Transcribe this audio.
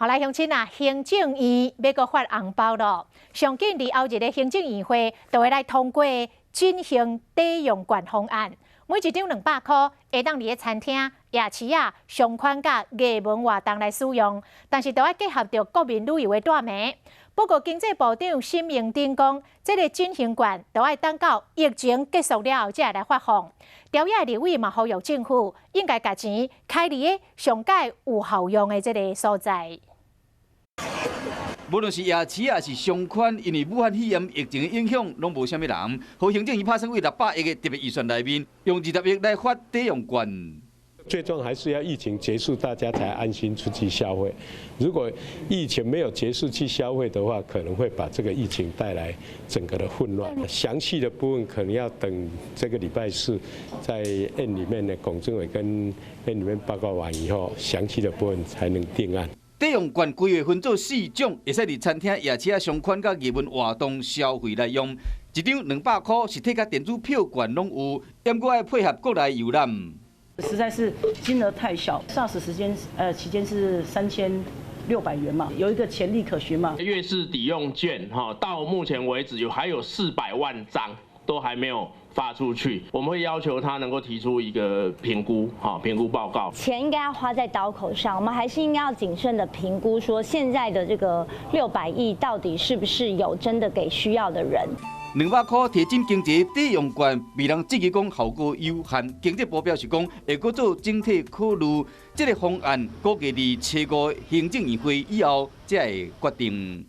好來，鄉親啊，行政院欲閣發紅包囉。上緊佇後日的行政院會就會來通過振興抵用券方案，每一張200箍會當佇咧餐廳、夜市仔、商圈佮藝文活動來使用，但是都愛結合著國民旅遊的帶名。不過經濟部長沈榮津講，這个振興券都愛等到疫情結束了後才會來發放。朝野立委嘛呼籲政府應該共錢開佇咧上蓋有效用的這个所在。無論是夜市抑是商圈，因為武漢肺炎疫情的影響，攏無啥物人。予行政院拍算為600億的特別預算內面，用20億來發抵用券。最終還是要疫情結束，大家才安心出去消費。如果疫情沒有結束去消費的話，可能會把這個疫情帶來整個的混亂。詳細的部分可能要等這個禮拜四在院裡面的龔政委跟院裡面報告完以後，詳細的部分才能定案。抵用券規劃分做四種，會使佇餐廳、夜市仔、商圈佮藝文活動消費來用。一張200箍，實體佮電子票券攏有，毋過愛配合國內遊覽。實在是金額太小，SARS 時間期間是3600元嘛，有一個前例可循嘛。月式抵用券哈，到目前為止有還有400萬張都還沒有發出去，我們會要求他能夠提出一個評估，哈，評估報告。錢應該要花在刀口上，我們還是應該要謹慎的評估，說現在的這個600億到底是不是有真的給需要的人。200箍提振經濟抵用券，被人質疑講效果有限。經濟部表示講會閣做整體考慮，這个方案估計佇初五行政院會以後才會決定。